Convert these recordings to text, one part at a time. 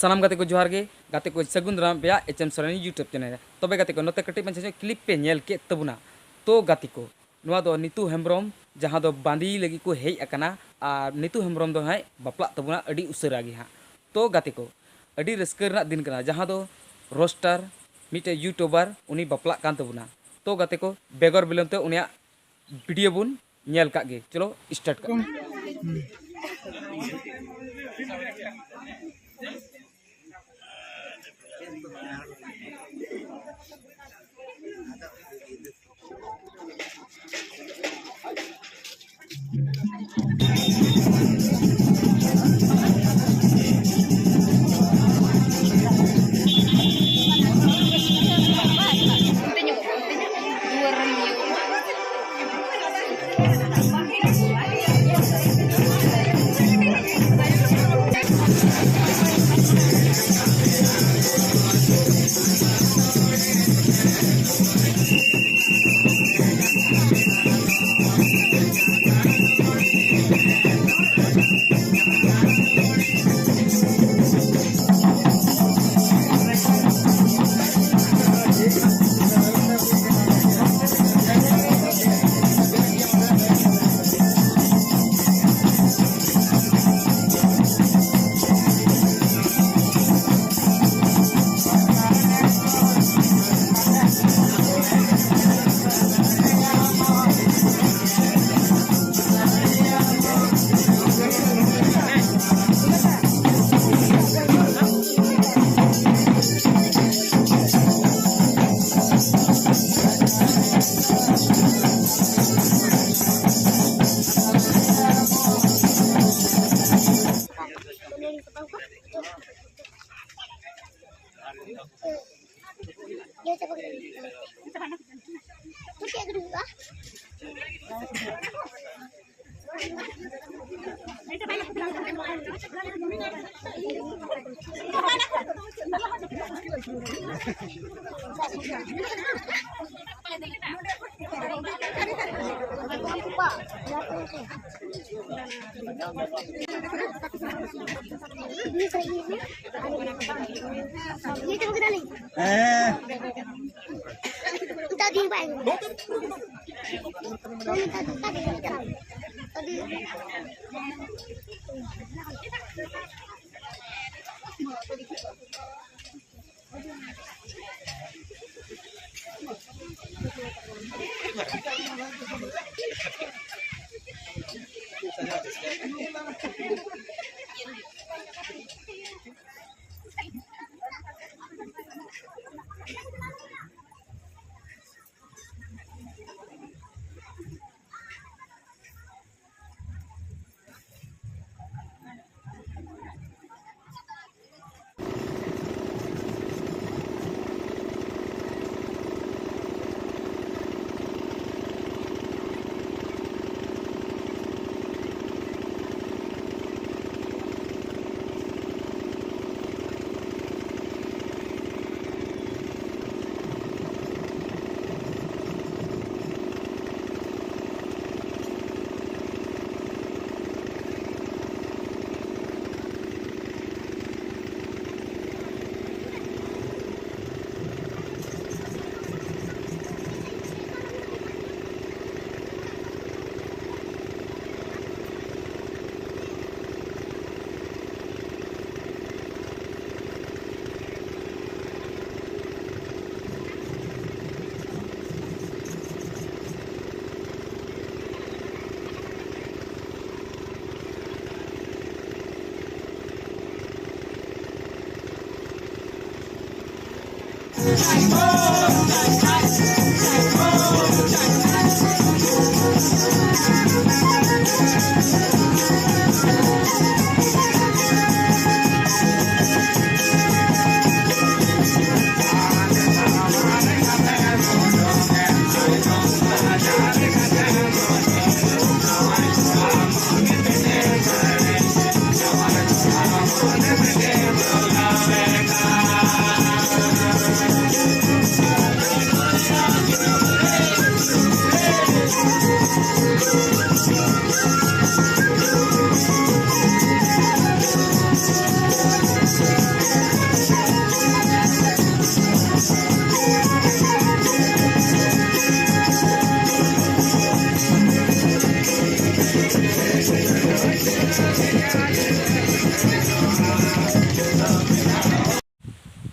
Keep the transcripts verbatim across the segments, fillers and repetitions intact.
ᱥᱟᱱᱟᱢ ᱜᱟᱛᱮ ᱠᱚ ᱡᱚᱦᱟᱨ ᱜᱮ᱾ ᱜᱟᱛᱮ ᱠᱚ ᱥᱟᱹᱜᱩᱱ ᱫᱟᱨᱟᱢ ᱯᱮᱭᱟ H M Soren YouTube channel ᱨᱮ᱾ ᱛᱚᱵᱮ ᱜᱟᱛᱮ ᱠᱚ, ᱱᱚᱛᱮ ᱠᱟᱹᱴᱤᱡ ᱢᱟᱪᱷᱟ ᱧᱚᱜ ᱠᱞᱤᱯ ᱯᱮ ᱧᱮᱞ ᱠᱮᱫ ᱛᱟᱵᱚᱱᱟ᱾ ᱛᱚ ᱜᱟᱛᱮ ᱠᱚ, ᱱᱚᱣᱟ ᱫᱚ ᱱᱤᱛᱩ ᱦᱮᱢᱵᱨᱚᱢ, ᱡᱟᱦᱟᱸ ᱫᱚ ᱵᱟᱸᱫᱤ ᱞᱟᱹᱜᱤᱫ ᱠᱚ ᱦᱮᱡ ᱟᱠᱟᱱᱟ᱾ ᱟᱨ ᱱᱤᱛᱩ ᱦᱮᱢᱵᱨᱚᱢ ᱫᱚ ᱦᱟᱸᱜ ᱵᱟᱯᱞᱟᱜ ᱛᱟᱵᱚᱱᱟ ᱟᱹᱰᱤ ᱩᱥᱟᱹᱨᱟ ᱜᱮ ᱦᱟᱸᱜ᱾ ᱛᱚ ᱜᱟᱛᱮ ᱠᱚ, ᱟᱹᱰᱤ ᱨᱟᱹᱥᱠᱟᱹ ᱨᱮᱱᱟᱜ ᱫᱤᱱ ᱠᱟᱱᱟ, ᱡᱟᱦᱟᱸ ᱫᱚ ᱨᱳᱥᱴᱟᱨ, ᱢᱤᱫᱴᱮᱡ YouTuber, ᱩᱱᱤ ᱵᱟᱯᱞᱟᱜ ᱠᱟᱱ ᱛᱟᱵᱚᱱᱟ᱾ ᱛᱚ ᱜᱟᱛᱮ ᱠᱚ, ᱵᱮᱜᱚᱨ ᱵᱤᱞᱚᱢ ᱛᱮ ᱩᱱᱤᱭᱟᱜ ᱵᱷᱤᱰᱤᱭᱳ ᱵᱚᱱ ᱧᱮᱞ ᱠᱟᱜ ᱜᱮ᱾ ᱪᱚᱞᱚ, ᱥᱴᱟᱨᱴ ᱠᱟᱜ᱾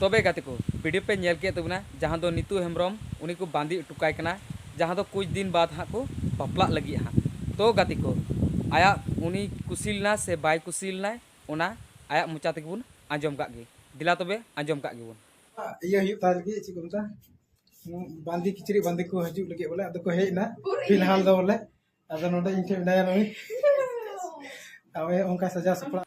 ᱛᱚᱵᱮ ᱜᱟᱛᱮ ᱠᱚ, ᱵᱷᱤᱰᱤᱭᱳ ᱯᱮ ᱧᱮᱞ ᱠᱮᱫ ᱛᱟᱵᱚᱱᱟ, ᱡᱟᱦᱟᱸ ᱫᱚ ᱱᱤᱛᱩ ᱦᱮᱢᱵᱨᱚᱢ ᱩᱱᱤ ᱠᱚ ᱵᱟᱸᱫᱮ ᱦᱚᱴᱚ ᱠᱟᱭ ᱠᱟᱱᱟ, ᱡᱟᱦᱟᱸ ᱫᱚ ᱠᱩᱪ ᱫᱤᱱ ᱵᱟᱫᱽ ᱦᱟᱸᱜ ᱠᱚ ᱵᱟᱯᱞᱟᱜ ᱞᱟᱹᱜᱤᱫ ᱦᱟᱸᱜ᱾ ᱛᱚ ᱜᱟᱛᱮ ᱠᱚ, ᱟᱭᱟᱜ ᱩᱱᱤ ᱠᱩᱥᱤ ᱞᱮᱱᱟ ᱥᱮ ᱵᱟᱭ ᱠᱩᱥᱤ ᱞᱮᱱᱟᱭ, ᱚᱱᱟ ᱟᱭᱟᱜ ᱢᱚᱪᱟ ᱛᱮᱜᱮ ᱵᱚᱱ ᱟᱸᱡᱚᱢ ᱠᱟᱜ ᱜᱮ᱾ ᱫᱮᱞᱟ ᱛᱚᱵᱮ ᱟᱸᱡᱚᱢ ᱠᱟᱜ ᱜᱮᱵᱚᱱ᱾ ᱤᱭᱟᱹ ᱦᱩᱭᱩᱜ ᱛᱟᱭ ᱞᱟᱹᱜᱤᱫ, ᱪᱮᱫ ᱠᱚ ᱢᱮᱛᱟᱜᱼᱟ, ᱵᱟᱸᱫᱮ ᱠᱤᱪᱨᱤᱡ ᱵᱟᱸᱫᱮ ᱠᱚ ᱦᱤᱡᱩᱜ ᱞᱟᱹᱜᱤᱫ ᱵᱚᱞᱮ, ᱟᱫᱚ ᱠᱚ ᱦᱮᱡ ᱮᱱᱟ ᱯᱷᱤᱞᱦᱟᱞ ᱫᱚ ᱵᱚᱞᱮ᱾ ᱟᱫᱚ ᱱᱚᱰᱮ ᱤᱧ ᱴᱷᱮᱱ ᱢᱮᱱᱟᱭᱟ ᱱᱩᱭ᱾ ᱟᱵᱮ ᱚᱱᱠᱟ ᱥᱟᱡᱟᱣ ᱥᱟᱯᱲᱟᱣ᱾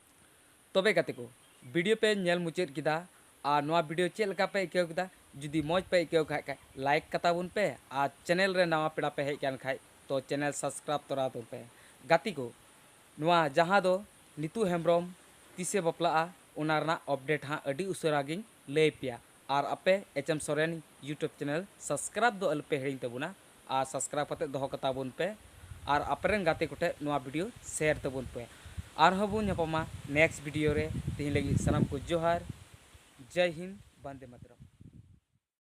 ᱛᱚᱵᱮ ᱜᱟᱛᱮ ᱠᱚ, ᱵᱷᱤᱰᱤᱭᱳ ᱯᱮ ᱧᱮᱞ ᱢᱩᱪᱟᱹᱫ ᱠᱮᱫᱟ, ᱟᱨ ᱱᱚᱣᱟ ᱵᱷᱤᱰᱤᱭᱳ ᱪᱮᱫ ᱞᱮᱠᱟ ᱯᱮ ᱟᱹᱭᱠᱟᱹᱣ ᱠᱮᱫᱟ? ᱡᱩᱫᱤ ᱢᱚᱡᱽ ᱯᱮ ᱟᱹᱭᱠᱟᱹᱣ ᱠᱷᱟᱡ, ᱠᱷᱟᱡ ᱞᱟᱭᱤᱠ ᱠᱟᱛᱟ ᱵᱚᱱ ᱯᱮ, ᱟᱨ ᱪᱮᱱᱮᱞ ᱨᱮ ᱱᱟᱣᱟ ᱯᱮᱲᱟ ᱯᱮ ᱦᱮᱡ ᱠᱟᱱ ᱠᱷᱟᱡ ᱛᱚ ᱪᱮᱱᱮᱞ ᱥᱟᱵᱥᱠᱨᱟᱭᱤᱵ ᱛᱚᱨᱟ ᱛᱟᱵᱚᱱ ᱯᱮ᱾ ᱜᱟᱛᱮ ᱠᱚ, ᱱᱚᱣᱟ ᱡᱟᱦᱟᱸ ᱫᱚ ᱱᱤᱛᱩ ᱦᱮᱢᱵᱨᱚᱢ ᱛᱤᱥᱮ ᱵᱟᱯᱞᱟᱜᱼᱟ, ᱚᱱᱟ ᱨᱮᱱᱟᱜ ᱟᱯᱰᱮᱴ ᱦᱟᱸᱜ ᱟᱹᱰᱤ ᱩᱥᱟᱹᱨᱟ ᱜᱤᱧ ᱞᱟᱹᱭ ᱯᱮᱭᱟ᱾ ᱟᱨ ᱟᱯᱮ H M Soren YouTube channel subscribe ᱫᱚ ᱟᱞᱚᱯᱮ ᱦᱤᱲᱤᱧ ᱛᱟᱵᱚᱱᱟ, ᱟᱨ ᱥᱟᱵᱥᱠᱨᱟᱭᱤᱵ ᱠᱟᱛᱮ ᱫᱚᱦᱚ ᱠᱟᱛᱟ ᱵᱚᱱ ᱯᱮ, ᱟᱨ ᱟᱯᱮᱨᱮᱱ ᱜᱟᱛᱮ ᱠᱚᱴᱷᱮᱱ ᱱᱚᱣᱟ ᱵᱷᱤᱰᱤᱭᱳ ᱥᱮᱭᱟᱨ ᱛᱟᱵᱚᱱ ᱯᱮ᱾ ᱟᱨᱦᱚᱸ ᱵᱚᱱ ᱧᱟᱯᱟᱢᱟ ᱱᱮᱠᱥᱴ ᱵᱷᱤᱰᱤᱭᱳ ᱨᱮ᱾ ᱛᱮᱦᱮᱧ ᱞᱟᱹᱜᱤᱫ ᱥᱟᱱᱟᱢ ᱠᱚ ᱡᱚᱦᱟᱨ, ᱡᱟᱭ ᱦᱤᱱᱫ, ᱵᱟᱱᱫᱮ ᱢᱟᱛᱨᱚᱢ᱾